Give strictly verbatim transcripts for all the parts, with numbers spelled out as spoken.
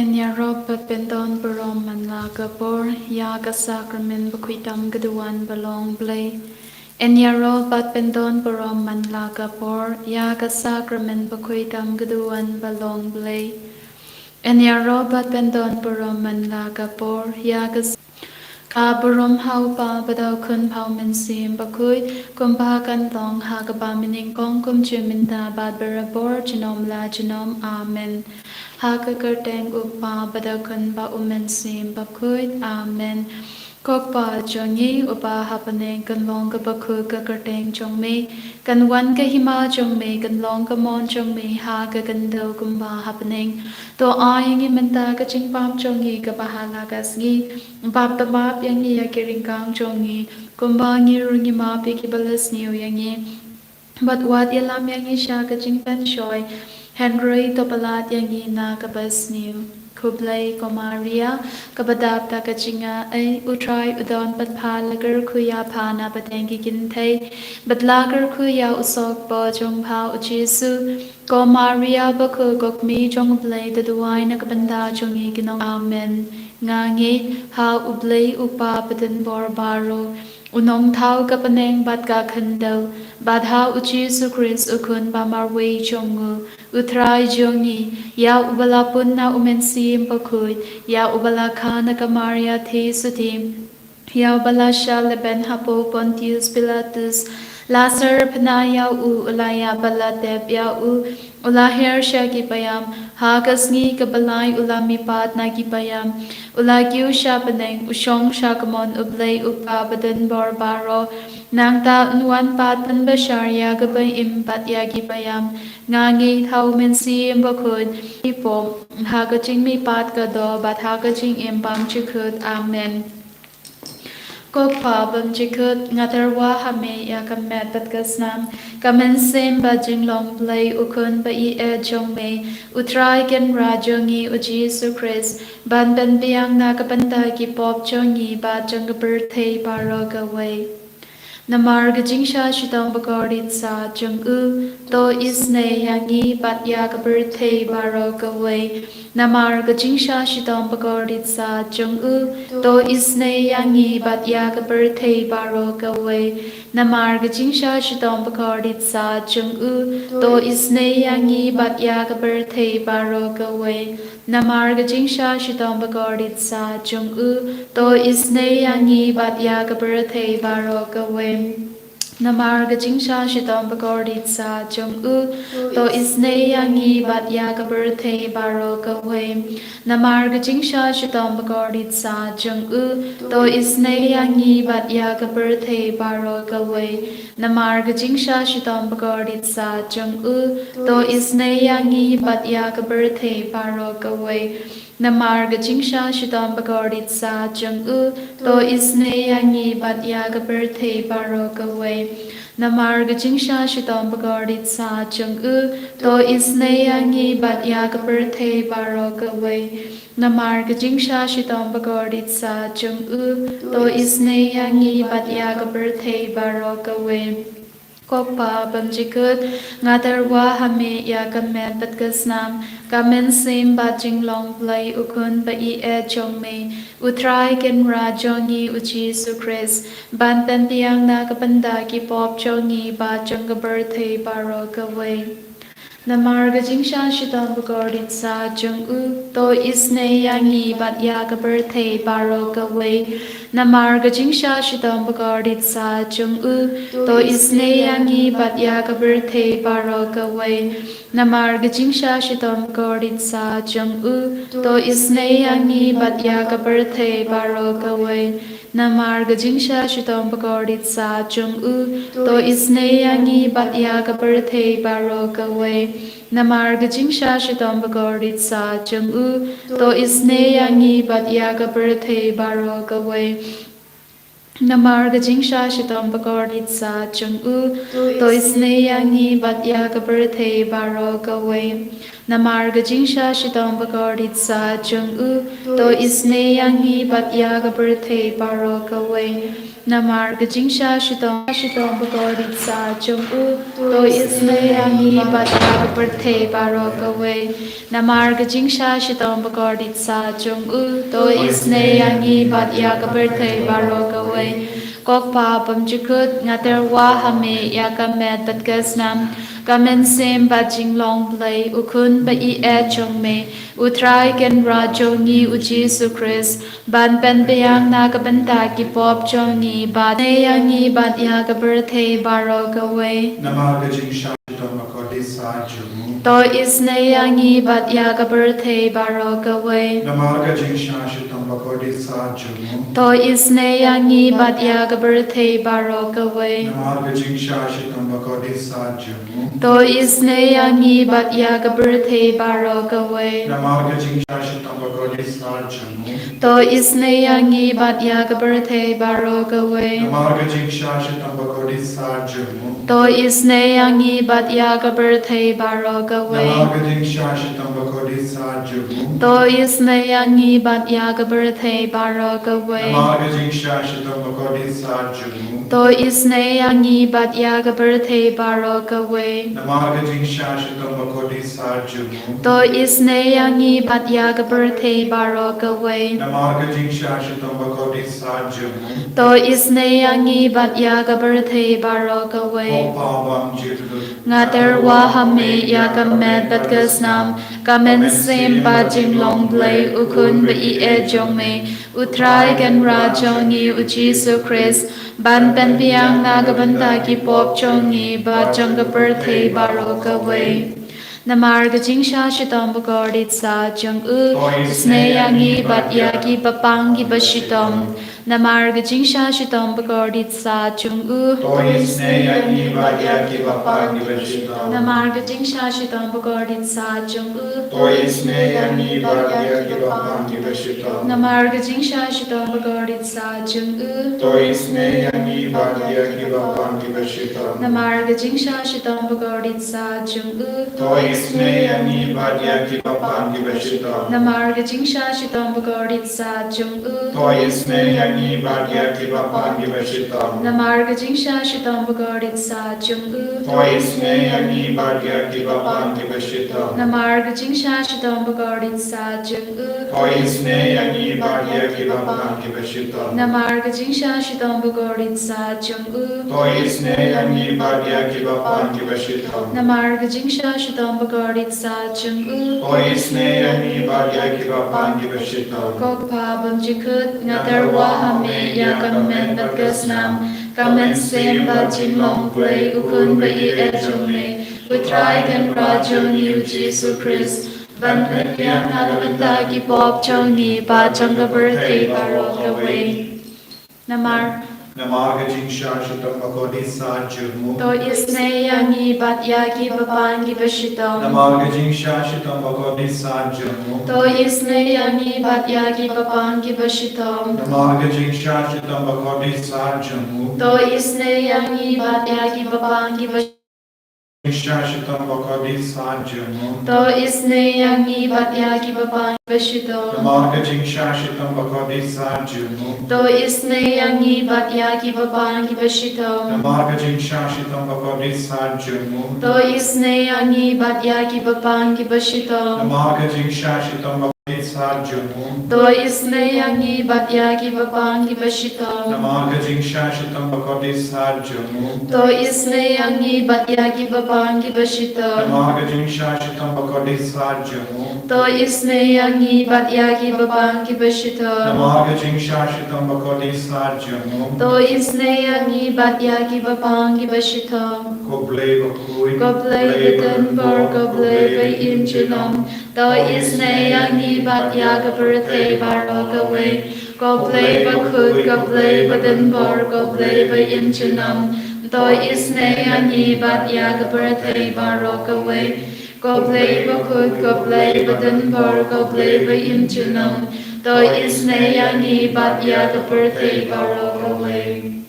Yn ïaroh bad pyndon burom man la ka por ïa ka sakramen bakhuid tam ka duwan ba long Blei. Yn ïaroh bad pyndon burom man la ka por ïa ka sakramen bakhuid tam ka duwan ba long Blei. Yn ïaroh bad pyndon burom man la ka por ïa ka s- Ka burom ha u Kpa bad ha u Khun bad ha u Mynsiem Bakhuid, kumba kan long ha kaba mynnyngkong kumjuh mynta bad barabor junom la junom. Amen. Ha ka kyrteng u Kpa bad u Khun bad u Mynsiem Bakhuid. Amen. Ko Kpa jong ngi uba ha bneng, kan long kaba khuid ka kyrteng jong me, kan wan ka hima jong me, kan long ka mon jong me ha ka khyndew kumba ha bneng. To ai ïa ngi mynta ka jingpap jong ngi kaba ha la ka sngi, bad to map ïa ngi ïa ki ryngkang jong ngi, kumba ngi ruh ngi map ïa kiba la sniew ïa ngi. Bad wat ïalam ïa ngi sha ka jingpynshoi, hynrei to pyllait ïa ngi na kaba sniew. Khublei ko Maria, kaba dap da ka jingaiei, u Trai u don bad pha, la kyrkhu ïa pha na pdeng ki kynthei, bad la kyrkhu ïa u sohpop jong pha u Jisu. Ko Maria bakhuid, ko Kmie jong u Blei, to duwai na ka bynta jong ngi ki nong. Amen. Nga ngeit ha u Blei u Kpa badonbor baroh, u nongthaw ka bneng bad ka khyndew, bad ha u Jisu Khrist u Khun ba marwei jong u, u Trai jong ngi, ïa uba la pun na u Mynsiem Bakhuid, ïa uba la kha na ka Maria theisotti, ïa uba la shah lehbeiñ hapoh Pontius Pilatus, la syrphna ïa u, u la ïap bad la tep ïa u, u la hiar sha ki paidbah, ha ka sngi kaba lai u la mihpat na ki paidbah, u la kiew sha bneng, u shong sha kamon u Blei u Kpa badonbor baroh. Nangta un wan pat pynbishar ïa kiba im bad ïa ki paidbah. Nga ngeit ha u Mynsiem Bakhuid, ha ka jingmihpat ka doh bad ha ka jingim bymjukut. Amen. Ko Kpa bymjukut, nga tyrwa ha me ïa ka met bad ka snam, ka mynsiem bad jinglong Blei u Khun ba ïeit jong me, u Trai Kynrad jong ngi u Jisu Khrist, ban pynbiang na ka bynta ki pop jong ngi bad jong ka pyrthei baroh kawei. Namar ka jingshah shitom bakordit sah jong u, to isynei ïa ngi bad ïa ka pyrthei baroh kawei. Namar ka jingshah shitom bakordit sah jong u, to isynei ïa ngi bad ïa ka pyrthei baroh kawei. Namar ka jingshah shitom bakordit sah jong u, to isynei ïa ngi bad ïa ka pyrthei baroh kawei. Namar ka jingshah shitom bakordit sah jong u, to isynei ïa ngi bad ïa ka pyrthei baroh kawei. Namar ka jingshah shitom bakordit sah jong u, to isynei ïa ngi bad ïa ka pyrthei baroh kawei. Namar ka jingshah shitom bakordit sah jong u, to isynei ïa ngi bad ïa ka pyrthei baroh kawei. Namar ka jingshah shitom bakordit sah jong u, to isynei ïa ngi bad ïa ka pyrthei baroh kawei. Namar ka jingshah shitom bakordit sah jong u, to isynei ïa ngi bad ïa ka pyrthei baroh kawei. Namar ka jingshah shitom bakordit sah jong u, to isynei ïa ngi bad ïa ka pyrthei baroh kawei. Namar ka jingshah shitom bakordit sah jong u, to isynei ïa ngi bad ïa ka pyrthei baroh kawei. Ko Kpa bymjukut, nga tyrwa ha me ïa ka met bad ka snam, ka mynsiem bad jinglong Blei u Khun ba ïeit jong me, u Trai Kynrad jong ngi u Jisu Khrist, ban pynbiang na ka bynta ki pop jong ngi bad jong ka pyrthei baroh kawei. Namar ka jingshah shitom bakordit sah jong u, to isynei ïa ngi bad ïa ka pyrthei baroh kawei. Namar ka jingshah shitom bakordit sah jong u, to isynei ïa ngi bad ïa ka pyrthei baroh kawei. Namar ka jingshah shitom bakordit sah jong u, to isynei ïa ngi bad ïa ka pyrthei baroh kawei. Namar ka jingshah shitom bakordit sah jong u, to isynei ïa ngi bad ïa ka pyrthei baroh kawei. Namar ka jingshah shitom bakordit sah jong u, to isynei ïa ngi bad ïa ka pyrthei baroh kawei. Namar ka jingshah shitom bakordit sah jong u, to isynei ïa ngi bad ïa ka pyrthei baroh kawei. Namar ka jingshah shitom bakordit sah jong u, to isynei ïa ngi bad ïa ka pyrthei baroh kawei. Namar ka jingshah shitom, shitom bakordit sah jong u, to isynei ïa ngi bad ïa ka pyrthei baroh kawei. Namar ka jingshah shitom bakordit sah jong u, to isynei ïa ngi bad ïa ka pyrthei baroh kawei. Ko Kpa bymjukut, nga tyrwa ha me ïa ka met bad ka snam, ka mynsiem bad jinglong Blei, u Khun ba ïeit jong me, U Trai Kynrad jong ngi U Jisu Khrist, ban pynbiang na ka bynta ki pop jong ngi, bad isynei ïa ngi bad ïa ka pyrthei baroh kawei. Namar ka jingshah shitom bakordit sah jong u, to isynei ïa ngi bad ïa ka pyrthei baroh kawei. Namar ka jingshah shitom bakordit sah jong u, to isynei ïa ngi bad ïa ka pyrthei baroh kawei. Namar ka jingshah shitom bakordit sah jong u, to isynei ïa ngi bad ïa ka pyrthei baroh kawei. Namar ka jingshah shitom bakordit sah jong u, to isynei ïa ngi bad ïa ka pyrthei baroh kawei. Namar ka jingshah shitom bakordit sah jong u, to isynei ïa ngi bad ïa ka pyrthei baroh kawei. Namar ka jingshah shitom bakordit sah jong u, to isynei ïa ngi bad ïa ka pyrthei baroh kawei. Namar ka jingshah shitom bakordit sah jong u, to isynei ïa ngi bad ïa ka pyrthei baroh kawei. Namar ka jingshah shitom bakordit sah jong u, to isynei ïa ngi bad ïa ka pyrthei baroh kawei. Namar ka jingshah shitom bakordit sah jong u, to isynei ïa ngi bad ïa ka pyrthei baroh kawei. Ko Kpa bymjukut, nga tyrwa ha me ïa ka met bad ka snam, ka mynsiem bad jinglong Blei, U Khun ba ïeit jong me, U Trai Kynrad jong ngi U Jisu Khrist, ban pynbiang na ka bynta ki pop jong ngi bad jong ka pyrthei baroh kawei. Namar ka jingshah shitom bakordit sah jong u, to isynei ïa ngi bad ïa ki bapang kiba shitom. Namar ka jingshah shitom bakordit sah jong u, to isynei ïa ngi bad ïa ki bapang kiba shitom. Namar ka jingshah shitom bakordit sah jong u, to isynei ïa ngi bad ïa ki bapang kiba shitom. Namar ka jingshah shitom bakordit sah jong u, to isynei ïa ngi bad ïa ki bapang kiba shitom. Namar ka jingshah shitom bakordit sah jong u, to isynei ïa ngi bad ïa ki bapang kiba shitom. Namar ka jingshah shitom bakordit sah jong u, to isynei ïa ngi bad ïa ki bapang kiba shitom. Namar ka jingshah shitom bakordit sah jong u, to isynei ïa ngi bad ïa ki bapang kiba shitom. Namar ka jingshah shitom bakordit sah jong u, to isynei ïa ngi bad ïa ki bapang kiba shitom. Namar ka jingshah shitom bakordit sah jong u, to isynei ïa ngi bad ïa ki bapang kiba shitom. Namar ka jingshah shitom bakordit sah jong u, to isynei ïa ngi bad ïa ki bapang kiba shitom. Ko Kpa bymjukut, nga tyrwa ha me ïa ka met bad ka snam, ka mynsiem bad jinglong Blei, U Khun ba ïeit jong me, U Trai Kynrad jong ngi U Jisu Khrist, ban pynbiang na ka bynta ki pop jong ngi bad jong ka pyrthei baroh kawei. Namar, namar ka jingshah shitom bakordit sah jong u, to isynei ïa ngi bad ïa ki bapang kiba shitom. Namar ka jingshah shitom bakordit sah jong u, to isynei ïa ngi bad ïa ki bapang kiba shitom. Namar ka jingshah shitom bakordit sah jong u, to isynei ïa ngi bad ïa ki bapang kiba jingshah shitom bakordit sah jong u, to isynei ïa ngi bad ïa ki bapang kiba shitom. Namar ka jingshah shitom bakordit sah jong u, to isynei ïa ngi bad ïa ki bapang kiba shitom. Namar ka jingshah shitom bakordit sah jong u, to isynei ïa ngi bad ïa ki bapang kiba shitom. Namar ka jingshah shitom bakordit sah jong u, to isynei ïa ngi bad ïa ki bapang kiba shitom. Namar ka jingshah shitom bakordit sah jong u, to isynei ïa ngi bad ïa ki bapang kiba shitom. Namar ka jingshah shitom bakordit sah jong u, to isynei ïa ngi bad ïa ki bapang kiba shitom. Namar ka jingshah shitom bakordit sah jong u, to isynei ïa ngi bad ïa ki bapang kiba shitom. Ko Blei bakhuid, ko Blei badonbor, ko Blei ba im junom, to isynei ïa ngi bad ïa ka pyrthei baroh kawei. Ko Blei bakhuid, ko Blei badonbor, ko Blei ba im junom, to isynei ïa ngi bad ïa ka pyrthei baroh kawei. Ko Blei bakhuid, ko Blei badonbor, ko Blei ba im junom, to isynei ïa ngi bad ïa ka pyrthei baroh kawei.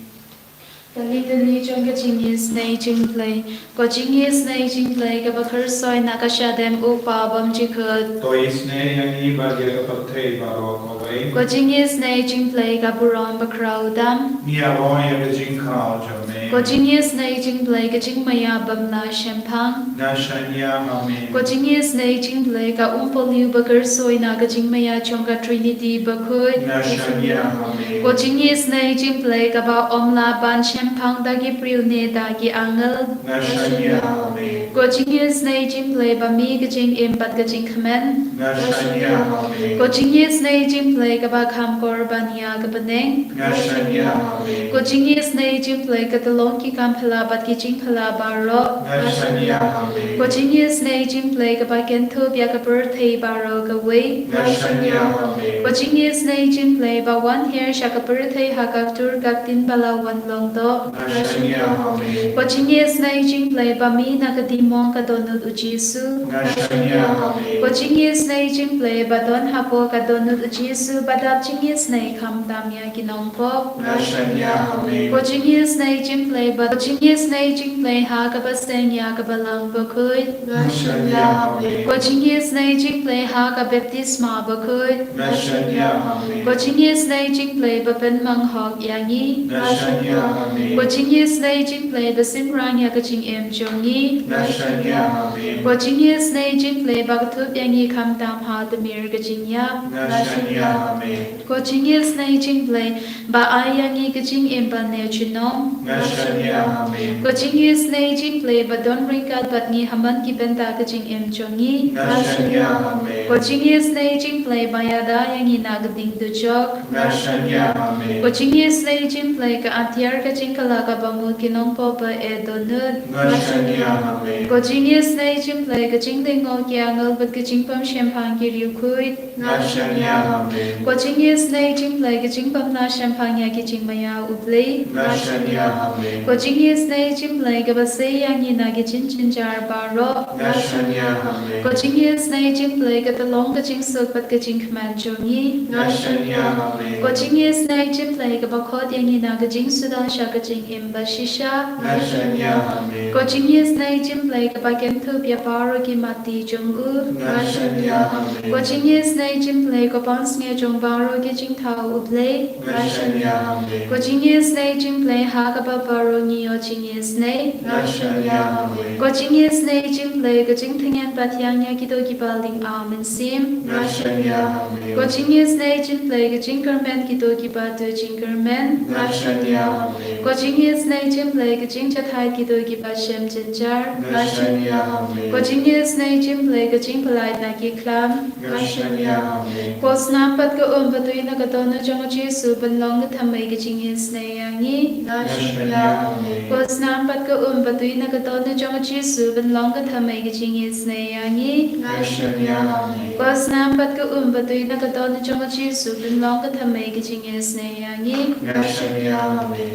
Ka Litany jong ka jingisynei jingpyllait. Ko jingisynei jingpyllait kaba khuslai na ka shadem u Kpa bymjukut. To isynei ïa ngi bad ïa ka pyrthei baroh kawei. Ko jingisynei jingpyllait ka burom bakhraw tam. Ngi ïa wan ïa ka jingkhraw jong me. Ko jingisynei jingpyllait ka jingmaïa bym lah shemphang. Nga shaniah ha me. Ko jingisynei jingpyllait ka umpohliew ba khuslai na ka jingmaïa jong ka Trinity bakhuid. Nga shaniah ha me. Ko jingisynei jingpyllait kaba ym lah ban shemphang da ki briew ne da ki angel. Nga shaniah ha me. Ko jingisynei jingpyllait ba mih ka jingim bad ka jingkmen. Nga shaniah ha me. Ko jingisynei jingpyllait kaba kham kor ban ïa ka bneng. Nga shaniah ha me. Ko jingisynei jingpyllait ka tyllong ki kam phylla bad ki jingphylla baroh. Nga shaniah ha me. Ko jingisynei jingpyllait kaba kynthup ïa ka pyrthei baroh kawei. Nga shaniah ha me. Ko jingisynei jingpyllait ba wan her sha ka pyrthei ha ka ktur ka ktien ba la wan long doh. Nga shaniah ha me. Ko jingisynei jingpyllait ba mih na ka dieng mong ka dohnud u Jisu. Nga shaniah ha me. Ko jingisynei jingpyllait ba don hapoh ka dohnud u Jisu ba dap jingisynei khamtam ïa ki nongpop. Nga shaniah ha me. Ko jingisynei jingpyllait ba, ko jingisynei jingpyllait ha kaba seng ïa ka Balang bakhuid. Nga shaniah ha me. Ko jingisynei jingpyllait ha ka baptisma bakhuid. Nga shaniah ha me. Ko jingisynei jingpyllait ba pynmang hok ïa ngi. Nga shaniah ha me. Ko jingisynei jingpyllait ba synrang ïa ka jingim jong ngi. Nga shaniah ha me. Ko jingisynei jingpyllait ba kynthup ïa ngi khamtam ha tmier ka jingïap. Nga shaniah ha me. Ko jingisynei jingpyllait ba ai ïa ngi ka jingim ban neh junom. Nga shaniah ha me. Ko jingisynei jingpyllait ba don ryngkat bad ngi ha man ki bynta ka jingim jong ngi. Nga shaniah ha me. Ko jingisynei jingpyllait ba ïada ïa ngi na ka dieng dujok. Nga shaniah ha me. Ko jingisynei jingpyllait ka atiar ka jingkylla kaba mut ki nongpop ba eh dohnud. Nga shaniah ha me. Ko jingisynei jingpyllait ka jingdeng o ki angel bad ka jingpynshemphang ki riewkhuid. Nga shaniah ha me. Ko jingisynei jingpyllait ka jingbymlah shemphang ïa ki jingmaïa u Blei. Nga shaniah ha me. Ko jingisynei jingpyllait kaba sei ïa ngi na ki jingjynjar baroh. Nga shaniah ha me. Ko jingisynei jingpyllait ka tyllong ka jingsuk bad ka jingkmen jong ngi. Nga shaniah ha me. Ko jingisynei jingpyllait kaba khot ïa ngi na ka jingsuda sha ka jingim bashisha. Nga shaniah ha me. Ko jingisynei jingpyllait kaba kynthup ïa baroh ki matti jong u. Nga shaniah ha me. Ko jingisynei jingpyllait ko pansngiat jong baroh ki jingthaw u Blei. Nga shaniah ha me. Ko jingisynei jingpyllait ha kaba baroh ngi ïoh jingisynei. Nga shaniah ha me. Ko jingisynei jingpyllait ka jingtyngen pathiang ïa kito kiba lyngba mynsiem. Nga shaniah ha me. Ko jingisynei jingpyllait ka jingkyrmen kito kiba duh jingkyrmen. Nga shaniah ha me. Ko jingisynei jingpyllait ka jingjahthait kito kiba shem jynjar. Nga shaniah ha me. Ko jingisynei jingpyllait ka jingpyllait na ki khlam. Nga shaniah ha me. Ko snam bad ka um ba tui na ka dohnud jong u Jisu ban long ka thymmei ka jingisynei ïa ngi. Nga shaniah ha me. Ko snam bad ka um ba tui na ka dohnud jong u Jisu ban long ka thymmei ka jingisynei ïa ngi. Nga shaniah ha me. Ko snam bad ka um ba tui na ka dohnud jong u Jisu ban long ka thymmei ka jingisynei ïa ngi. Nga shaniah ha me.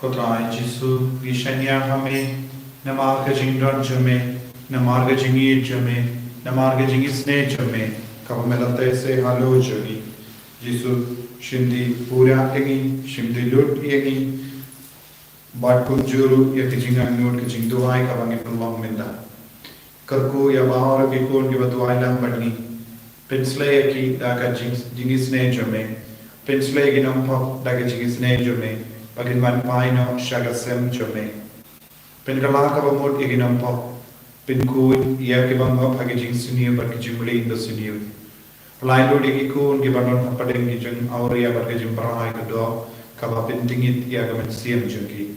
Ko Trai Jisu, ngi shaniah ha me, namar ka jingdon jong me, namar ka jingïeit jong me, namar ka jingisynei jong me, kaba me la teh seh halor jong ngi. Jisu, shim dih pura ïa ngi, shim dih lut ïa ngi, bad kumjuh ruh ïa ka jingangnud ka jingduwai kaba ngi pynlong mynta. Kyrkhu ïa baroh ki khun kiba duwai lang bad ngi. Pynshlei ïa ki da ka jing, jingisynei jong me. Pynshlei ïa ki nongpop da ka jingisynei jong me. Ba kin wan phai noh sha ka sem jong me. Pynkylla kaba mut ïa ki nongpop. Pynkhuid ïa kiba ngop ha ki jingsniew bad ki jingmlien basniew. Pynlait lut ïa ki khun kiba don hapdeng ki jingawria bad ki jingbrai ka doh kaba pyntngit ïa ka mynsiem jong ki.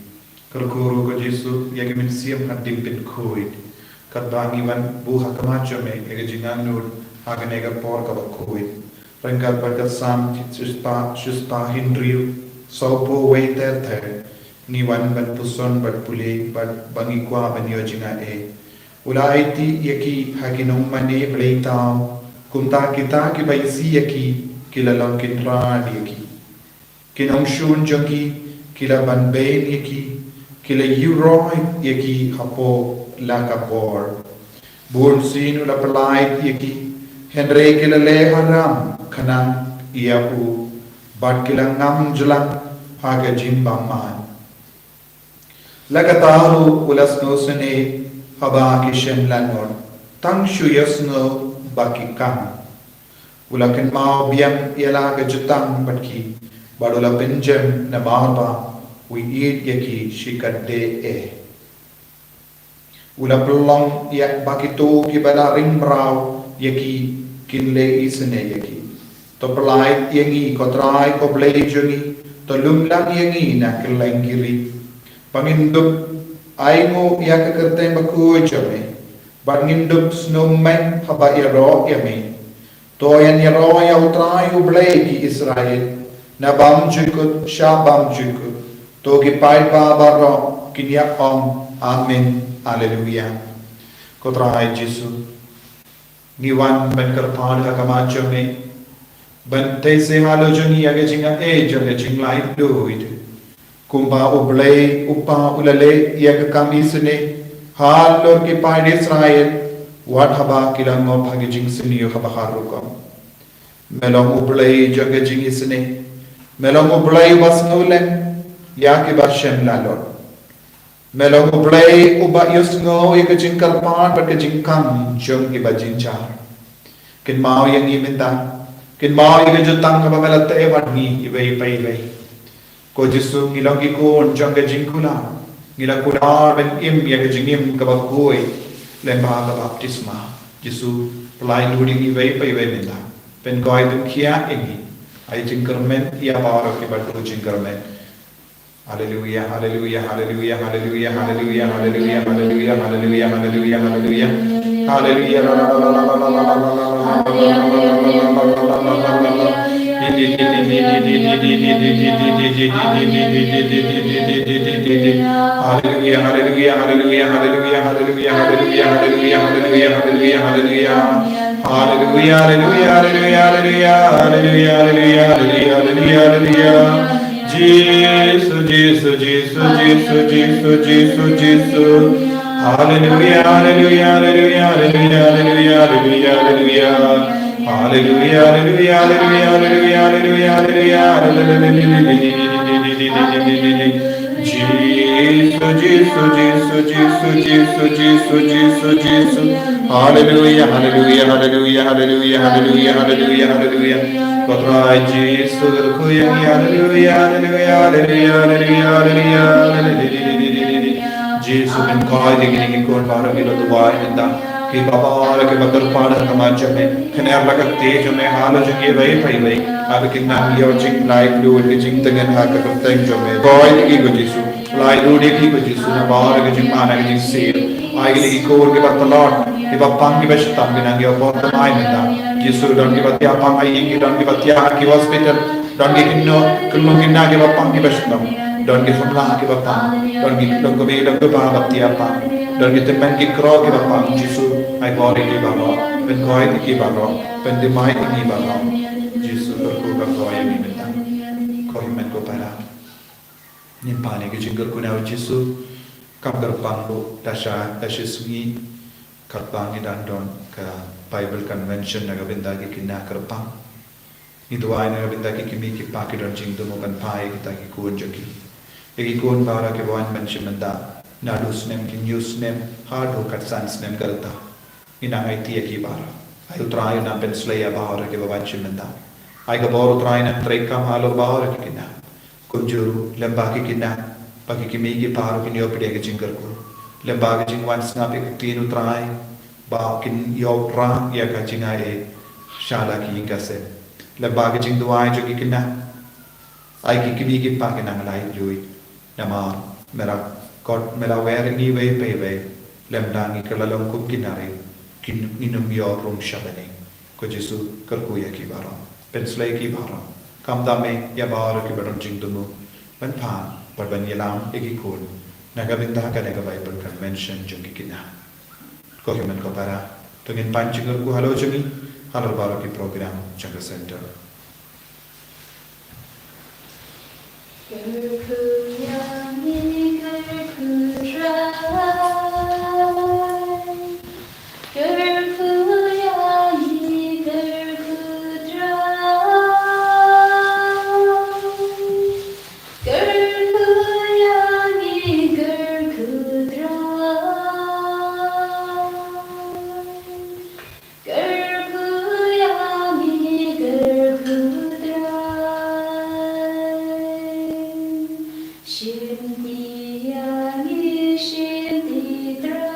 Kyrkhu ruh ko Jisu ïa ki mynsiem hadien pynkhuid. Katba ngi wan buh ha khmat jong me ïa ka jingangnud ha kane ka por kaba khuid. Ryngkat bad ka Salm shispah, shispah hynriew, sawphew wei ter ter. Ngi wan ban puson bad pule bad ba ngi kwah ban ïoh jingaiei. U la aiti ïa ki ha ki nongmane bleitaw, kumta kita kiba isih ïa ki, ki la long kynrad ïa ki. Ki nongshun jong ki, ki la banbeiñ ïa ki, ki la ïuhroit ïa ki hapoh la ka bor. Bunsien u la pyllait ïa ki, hynrei ki la leh haram khnang ïa u bad ki la ngam jlang ha ka jingbymman. La kata ruh u la sngewsynei haba ki shym la nud, tang shu ïohsngew ba ki kang. U la kynmaw biang ïa la ka jutang bad ki, bad u la pynjem namar ba u ïeit ïa ki shikatdei. U la pynlong ïa ba kito kiba la ring mraw ïa ki kin leh isynei ïa ki. To pyllait ïa ngi ko Trai ko Blei jong ngi, to lum lang ïa ngi na kylleng ki ri. Ba ngin dup ainguh ïa ka kyrteng bakhuid jong me, bad ngin dup sngewmeng haba ïaroh ïa me. To ïaroh ïa u Trai u Blei ki Israel, na bymjukut sha bymjukut. To ki paidbah baroh kin ïa ong, Amen, Haleluïa. Ko Trai Jisu, ngi wan ban kyrpad ha khmat jong me, ban thew sha halor jong ngi ïa ka jingaiei jong ka jinglaitluid. Kumba u Blei u Kpa u la leh ïa ka kam isynei halor ki paid Israel, wat haba ki la ngop ha ka jingsniew kaba har rukom. Me long u Blei jong ka jingisynei. Me long u Blei uba sngewlem ïa kiba shym la nud. Me long u Blei uba ïohsngew ïa ka jingkyrpad bad ka jingkam jong kiba jynjar. Kynmaw ïa ngi mynta. Kynmaw ïa ka jutang kaba me la teh bad ngi iwei pa iwei. Ko Jisu, ngi long ki khun jong ka jingkular. Ngi la kular ban im ïa ka jingim kaba khuid lyngba ka baptisma. Jisu, pyllait lut ïa ngi iwei pa iwei mynta. Pynkoit, pynkhiah ïa ngi. Ai jingkyrmen ïa baroh kiba duh jingkyrmen. Haleluïa, haleluïa, haleluïa, haleluïa, haleluïa, haleluïa, haleluïa, haleluïa, haleluïa, haleluïa. Haleluïa. Haleluïa, haleluïa, haleluïa, haleluïa, haleluïa, haleluïa, haleluïa, haleluïa, haleluïa, haleluïa, haleluïa. Haleluïa, haleluïa, haleluïa, haleluïa, haleluïa, haleluïa, haleluïa, haleluïa. Jisu, Jisu, Jisu, Jisu, Jisu, Jisu, Jisu. Haleluïa, haleluïa, haleluïa, haleluïa, haleluïa, haleluïa, haleluïa. Haleluïa, haleluïa, haleluïa, haleluïa, haleluïa, haleluïa, haleluïa. Jisu, Jisu, Jisu, Jisu, Jisu, Jisu, Jisu. Haleluïa, haleluïa, haleluïa, haleluïa, haleluïa, haleluïa, haleluïa. Ko Trai Jisu, kyrkhu ïa ngi. Haleluïa, haleluïa, haleluïa, haleluïa, haleluïa, haleluïa. Jisu, pynkoit ïa kine ki khun baroh kiba duwai mynta, kiba baroh kiba kyrpad ha khmat jong me. Kynnoh la ka kti jong me halor jong ngi iwei pa iwei. Haba kin nang ïoh jinglaitluid, ka jingtngen ha ka kyrteng jong me. Koit ïa ki ko Jisu. Pyllait lut ïa ki ko Jisu na baroh ka jingman, ka jingsiew. Ai ïa ki khun kiba tlot, kiba pang, kiba shitom, kin nang ïoh por thymmai mynta. Jisu, don kiba thiah pang ha ïing, don kiba thiah ha ki hospital. Don ki kynnoh, kynnoh kynnoh kiba pang kiba shitom. Don ki samla kiba pang. Don ki, don ki kmie, don ki kpa ba thiah pang. Don ki tymmen ki kro kiba pang. Jisu, ai por ïa ki baroh. Pynkoit ïa ki baroh. Pynthymmai ïa ki baroh. Jisu, kyrkhu kyrdoh ïa ngi mynta. Ko hynmen ko para. Ngin pan ïa ki jingkyrkhu na u Jisu. Kam kyrpang ruh da sha, da shisngi. Kyrpang, ngi dang don ka Bible Convention na ka bynta ki khynnah kyrpang. Ngi duwai na ka bynta ki kmie ki kpa ki don jingthmu ban phai ïa kita ki khun jong ki. Ïa ki khun baroh kiba wan ban shim bynta. Naduh snem ki hynñiew snem haduh khatsan snem ka rta. Ngi nang aiti ïa ki baroh. Ai U Trai un nang pynslei ïa baroh kiba wan shim bynta. Ai ka bor U Trai nang treikam halor baroh ki khynnah. Kumjuh ruh, lem bad ki khynnah, ba ki kmie ki kpa ruh kin ïoh pdiang ka jingkyrkhu. Lem bad ka jingwan sngap ïa ka ktien U Trai, ba kin ïoh rah ïa ka jingaiei sha la ki ïing ki sem. Lem bad ka jingduwai jong ki khynnah, ai ki kmie ki kpa kin nang laitluid. Namar, me la kot, me la wer ïa ngi iwei pa iwei, lymda ngi kylla long kum ki nari, kin, ngin ym ïoh rung sha bneng. Ko Jisu, kyrkhu ïa ki baroh. Pynslei ki baroh. Khamtam me ïa baroh kiba don jingthmu ban pan bad ban ïalam ïa ki khun na ka bynta kane ka Bible Convention jong ki khynnah. Ko hynmen ko para, to ngin pan jingkyrkhu halor jong ngi, halor baroh ki program jong ka center. Kyrkhu ïa ngi, kyrkhu Trai. Kyrkhu ïa ngi, kyrkhu Trai. Shimti ïa ngi, shimti Trai.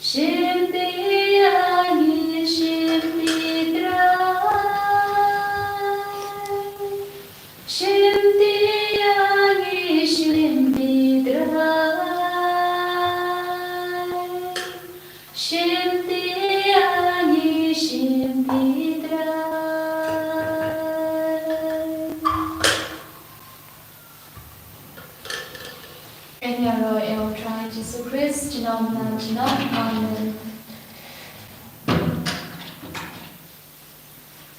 Shimti ïa ngi, shimti Trai. Shimti ïa ngi, shimti Trai. Shimti ïa ngi, shimti Trai. Ïaroh ïa U Trai Jisu Khrist, junom na junom.